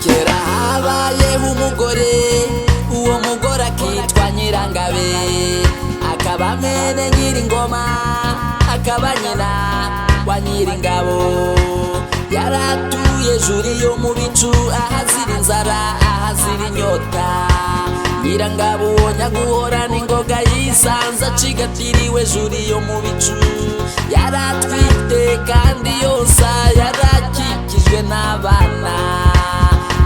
Kera habayeho umugore, uwo mugore akitwa Nyirangabe, akaba mwene Nyiringoma, akaba nyina wa Nyiringabo. Yaratuye juri yo mu bicu, ahazira inzara, ahazira inyota. Nyirangabo uwo nyaguhorana ingoga yisanze acigatiriwe juri yo mu bicu. Yaratwite kandi yonsa, yarakikijwe n'abana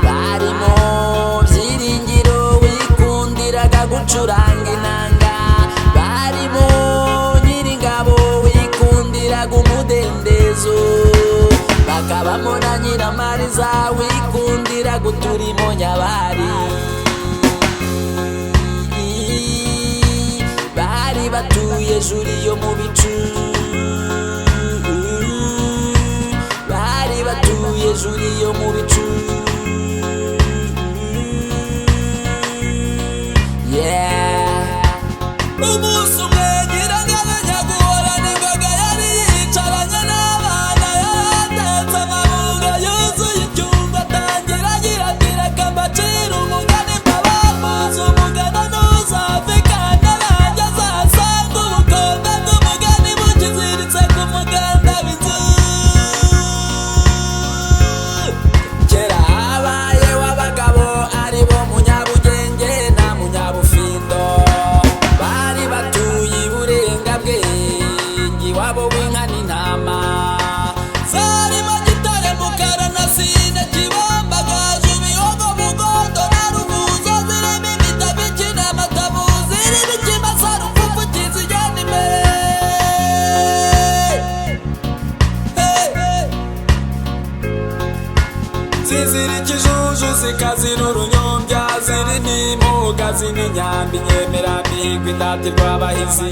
barimo Byiringiro wikundiraga gucuranga inanga, barimo Nyiringabo wikundiraga umudendezo, bakabamo na Nyiramariza wikundiraga uturimo nyabari. Bari batuye juri yo mu bicu, bari batuye juri yo mu bicu. Yeah. Umunsi umwe Nyirangabe nyaguhorana ingoga yari yicaranye n'abana, yaratetse amabunga yuzuye icyumba, atangira agira ati reka mbacire umugani mbabambuze umugano ntuzave kandi nanjye azasanga ubukombe bw'umugani bukiziritse ku muganda w'inzu. Kera habayeho abagabo ari bo Munyabugenge na Munyabufindo, bari batuye iburengabwenge iwabo w'inka n'intama. Zarimo Gitare, Mukara na Sine, Kibamba, Gaju, Bihogo, Bugondo na Ruhuzo, zirimo imitabiki n'amatabu, zirimo ikimasa, Rupfupfu, kizigenda imbere. Hey, hey. Zizira ikijuju zikazira urunyombya, ziri n'impuga z'inyambi, inyemeramihigo indatirwa abahizi,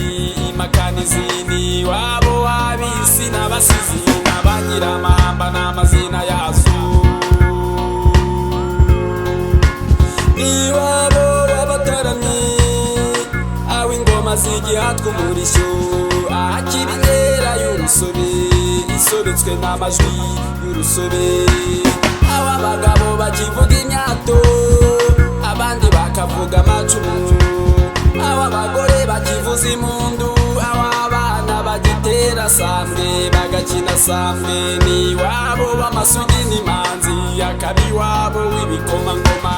imakanizi ni iwabo w'abisi n'abasizi n'abanyiramahamba n'amazina yazo, iwabo w'abataramyi aho ingoma zigihatwa umurishyo, ahakiri inkera y'urusobe isobetswe n'amajwi y'urusobe, aho abagabo bakivuga imyato abandi bakavuga amacumu, aho abagore bakivuza impundu, aho abana bagitera sambwe bagakina sambwe, ni iwabo w'amasugi n'imanzi, akaba iwabo w'ibikomangoma.